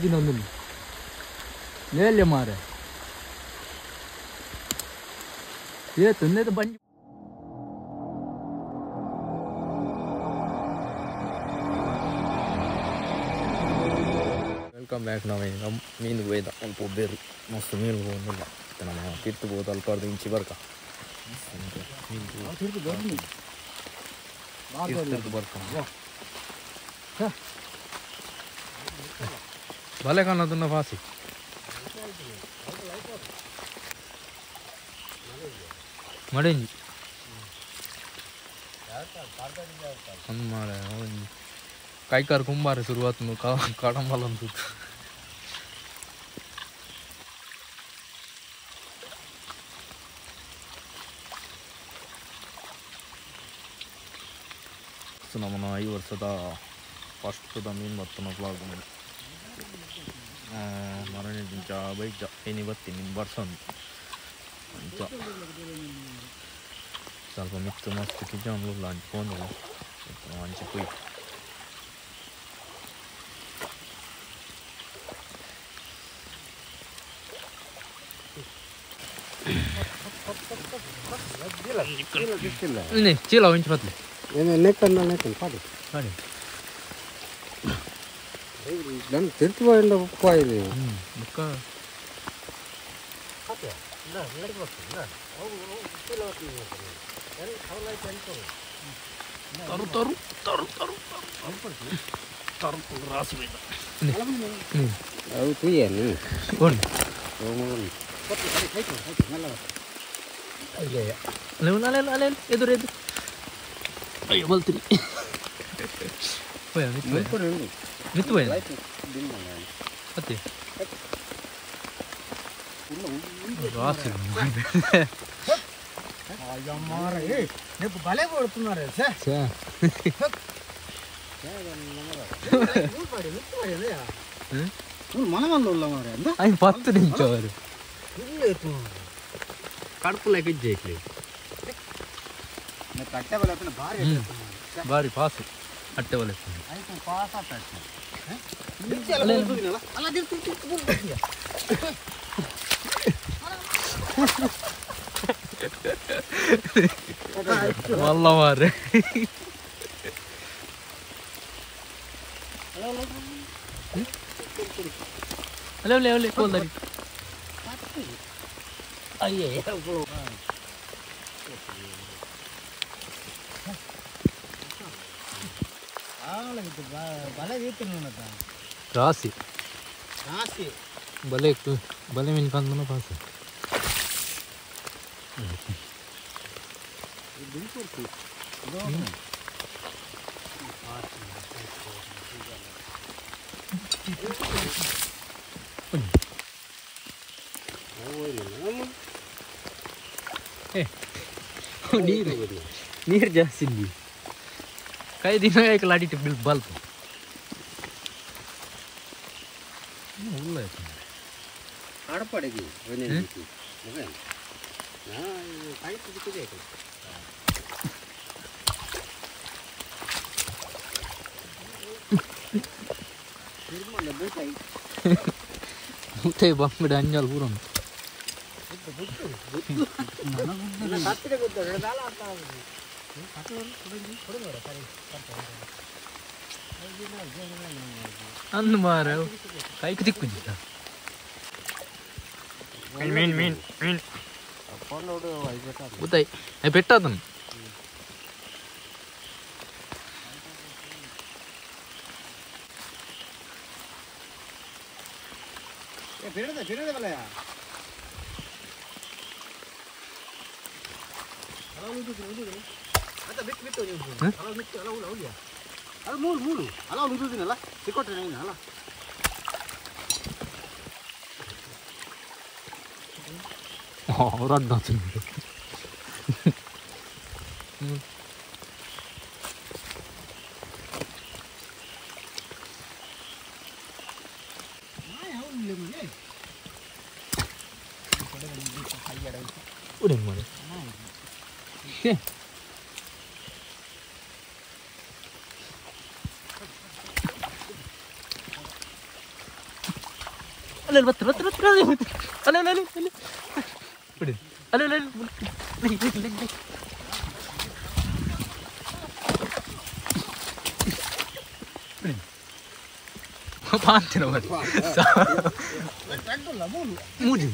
ದಿನ ನೇಲ್ಯ ಮಾರೆ ಏ ತಂದೆ ಬಂಜಿ welcome back. ನಾವು ಮೀನು ಒಯ್ದ ಅಲ್ಪ ಬೇರು ಮಸ್ತ್ ಮೀನು ಒಂದಿಲ್ಲ ನಮ್ಮ ತಿರ್ತು ಬೋದು ಅಲ್ಪ ಅರ್ಧ ಇಂಚಿ ಬರ್ಕ ಮೀನು ಬರ್ಕ ಭಲೆ ಕಾಣೋದನ್ನ ಫಾಸಿ ಮಡೆಂಜಿ ಮಾರೆ ಕೈಕಾರ್ ಕುಂಬಾರೆ ಶುರುವಾತು ಕಾಡಂಬಲ್ಲ ಅನ್ಸುತ್ತೆ. ನಮ್ಮನ್ನ ಈ ವರ್ಷದ ಫಸ್ಟ್ದ ಮೀನು ಬರ್ತನ ಬ್ಲಾಗ್ ಮರಣ ದಿಂಚ ಬೈಜ ಏನಿ ಬತ್ತಿ ನಿನ್ನ ಬರ್ಸೊಂದು ಅಂಚ ಸ್ವಲ್ಪ ಮಿತ್ತು ಮಸ್ತ್ ಕಿಜಾನ್ಲುಲ್ಲ ಅಂಚ ಪೋಂದಿಲ್ಲ ಅಂಚೆ ಪೋಯ್ ಚೀಲ ಒಂಚು ಬತ್ಲೆ ನೆಕ್ಕನ್ನ ನೆಕ್ಕನ್ ಪಾಡಿ ಪಾಡಿ ನಾನು ತಿರ್ತು ಬಾಯಿಂದ ಉಪ್ಪಾಯಿದೆ ಬುಕ್ಕ ತರು ತರು ತರು ತರು ತರು ರಾಸು ಅವು ತುಯ್ಯನು ಓಣ್ ಅಲ್ಲ ಅಲ್ಲ ಎದುರು ಎದುರು ಅಯ್ಯೋ ಬಲ್ತೀನಿ ಮಿತ್ತು ಮಿತ್ತು ಮತ್ತೆ ರಾಸು భలే కొడుతున్నారు సార్. ఆయన 10 నిమిషం ಕಡುಪು ಲೆಕ್ಕ ಭಾರಿ ಪಾಸು ಅಟ್ಟೆ ಒಲೆ ಮಲ್ಲ ಮಾರ್ರೆ. ಅಲ್ಲೇ ಅಲ್ಲೇ ಅಲ್ಲೇ ಕೋಲ್ದಾರಿ. ಅಯ್ಯೋ ರಾಸಿ ರಾಸಿ ಬಲೆ ಬಲೆ ಮೀನು ಕಂದನ ಪಾಸು ನೀರು ನೀರು ಜಾಸ್ತಿ ಕೈ ದಿನ ಲಾಡಿ ಬಿಲ್ ಬಲ್ಪ್ ಆಡಪಾಡಿಗೆ ಮುತ್ತೆ ಬಂದ್ಬಿಡ ಅಂಜಲ್ ಪೂರ ಅಂದು ಮಾರ ಕೈಗೆ ತಿಕ್ಕು ಮೀನ್ ಮೀನ್ ಮೀನ್ ಗೊತ್ತಾಯ್ ಪೆಟ್ಟಾದನು ಮೂರು ಅಲ್ಲ ಉಳಿದಿನಲ್ಲ ಸಿಕ್ಕೊಟ್ರೆ ಅಲ್ಲ ಅವ್ರ ಅಡ್ಡ ಮಾಡಿ ಅಲ್ಲ ಬತ್ತು ಬತ್ತು ಬತ್ತು ಅಲ್ಲ ಅಲ್ಲ ಅಲ್ಲ ಬಿಡಿ ಅಲ್ಲ ಅಲ್ಲ ಪಾಂತಿನ ಮಾಡಿ ಮೂಜಿ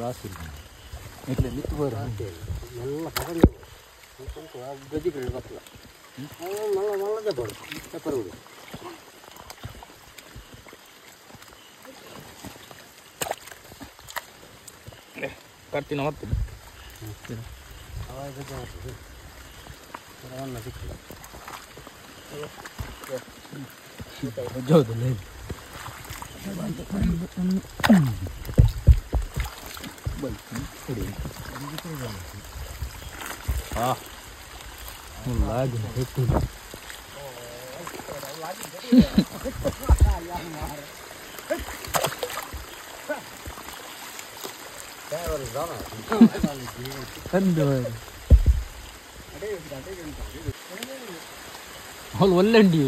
ರಾಸಿ ಎಲ್ಲ ಗಜ್ಜಿ ಬರ್ತಲ್ಲ ಮಲ್ಲ ಮಲ್ಲದೆ ಬೋಡು ಪೆಪ್ಪರ್ ಬಿಡು ಕಟ್ತಿನ ಮತ್ತೆ ಅವಳು ಒಲ್ಲೆಂಡಿ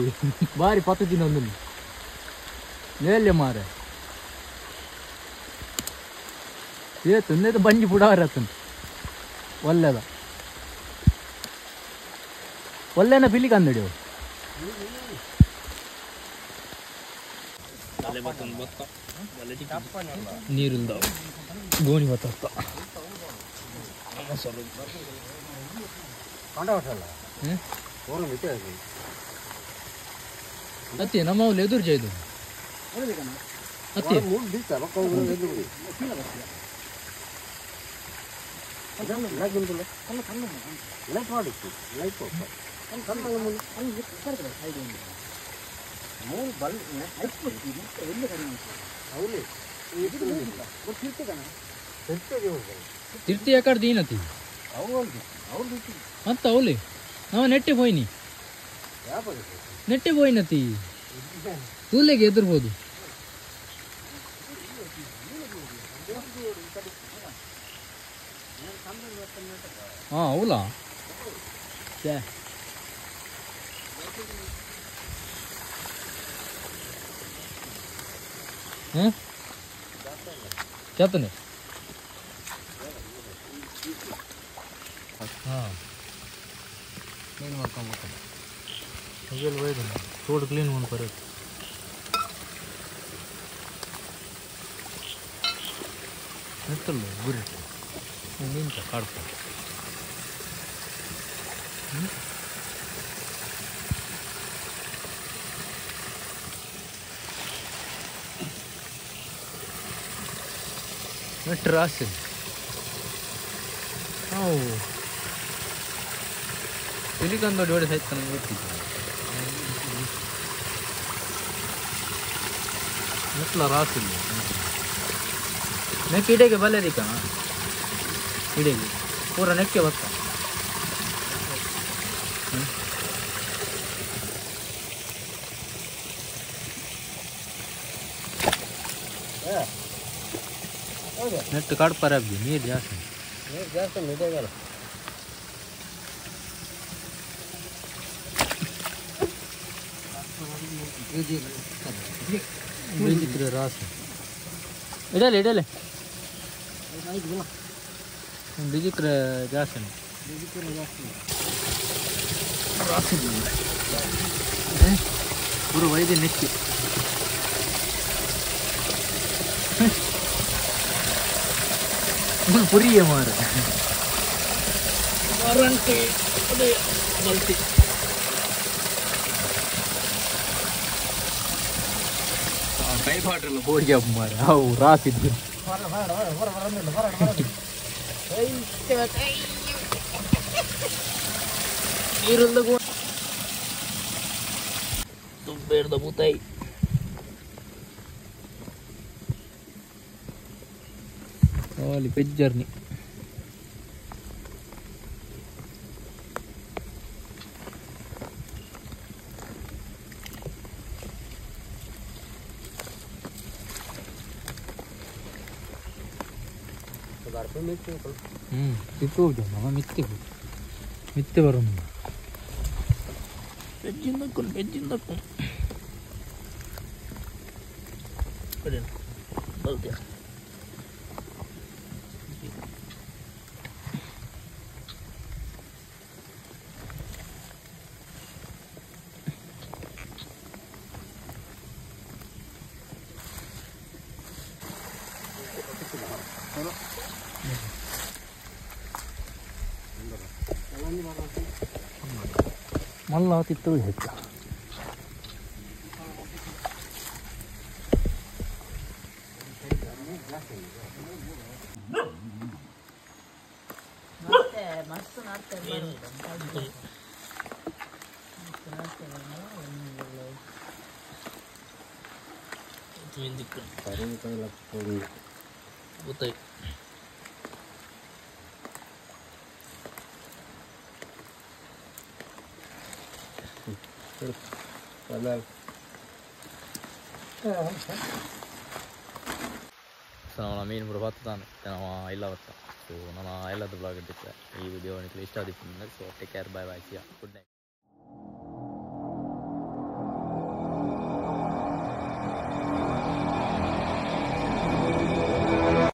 ಬಾರಿ ಪತ್ತು ದಿನ ಒಂದು ನೇಲ್ಯ ಮಾರೆ ಏತು ಬಂಜಿ ಪುಡಾರತ್ತನ್ ಒಲ್ಲೆದ ಒಲ್ಲೆನ ಬಿಲಿ ಕಂದಡಿ ನೀರಿಲ್ದ ಗೋಣಿ ಬತ್ತ ಅತ್ತಿ ನಮ್ಮ ಅವ್ಲು ಎದುರು ಜೈದು ಅತ್ತಿ ತಿರ್ತಿ ಯಾಕಡೆ ದೀನತಿ ಅಂತ ಅವಲಿ ನಾವು ನೆಟ್ಟೆ ಹೋಯ್ನಿ ನೆಟ್ಟೆ ಹೋಯ್ನತಿ ತೂಲೆಗೆ ಎದುರ್ಬೋದು ಹಾಂ ಅವಲಾ ಹಾಂ ಕೇಳ್ತಾನೆ ಹಾಂ ಕ್ಲೀನ್ ಮಾಡ್ಕೊಂಬೇಕು ಹೀಗೆಲ್ಲ ಒಯ್ದು ತೋಡು ಕ್ಲೀನ್ ಮಾಡ್ಬಾರ ನೆತ್ತಲ್ಲ ಗುರಿ ನಿಂತ ಕಾಡ್ಪ ನೆಟ್ ರಾಸಿ how ಪಿಲಿಕಂದ ಜೋಡಿ ಸಹಿತ ನಂಗೆ ಗೊತ್ತಿತ್ತು ನೆಟ್ಲ ರಾಸಿ ನೆಕ್ ಇಡೆಗೆ ಬಲ್ಲೆದಿಕ್ಕ ಇಡೆಗೆ ಪೂರ ನೆಕ್ಕೆ ಬತ್ತ ನೆಟ್ಟು ಕಾಡ್ಪಾರ ನೀರು ಜಾಸ್ತಿ ನೀರು ಜಾಸ್ತಿ ಇದೆ ರಾಸಿ ಇಡಲೆ ಇಡಲೆ ಬಿಜಿಕ್ರ ಜಾಸ್ತಿ ರಾಸಿ ಗುರು ವೈದ್ಯ ನೆಕ್ಕಿ ಪುರಿಯ ಮಾರ ಬಲ್ತಿ ಕೈ ಪಾಟ್ರಲ್ಲ ಬೋಡಿಗೆ ಮಾರ ಅವು ರಾಸಿದ್ದು ನೀರುಲ್ಲ ತುಂಬೇರ್ದ ಬೂತಾಯಿ ಖಾಲಿ ಪೆಜ್ಜರ್ನಿ ತಿತ್ತು ಮಿತ್ತೆ ಮಿತ್ತೆ ಬರೋಣ ಪೆಜ್ಜಿಂದಕ್ಕು ಪೆಜ್ಜಿಂದಕ್ಕು ಮಲ್ಲ ತಿತ್ತು ಹೆಚ್ಚ ಮಸ್ತ್ ನಾಡ್ತೆ ಗೊತ್ತಾಯ್ತು. ಸೊ ನಾವು ಮೀನು ಪೂರ ಬತ್ತಾನೆ ನಾವು ಇಲ್ಲ ಬತ್ತ. ಸೊ ನಾನು ಎಲ್ಲದ ಬ್ಲಾಗ್ ಇಟ್ಟಿದ್ದೆ. ಈ ವಿಡಿಯೋ ನಿಮಗೆ ಇಷ್ಟ ಆದಿತ್ತು. So take care, bye bye, see ya, good night.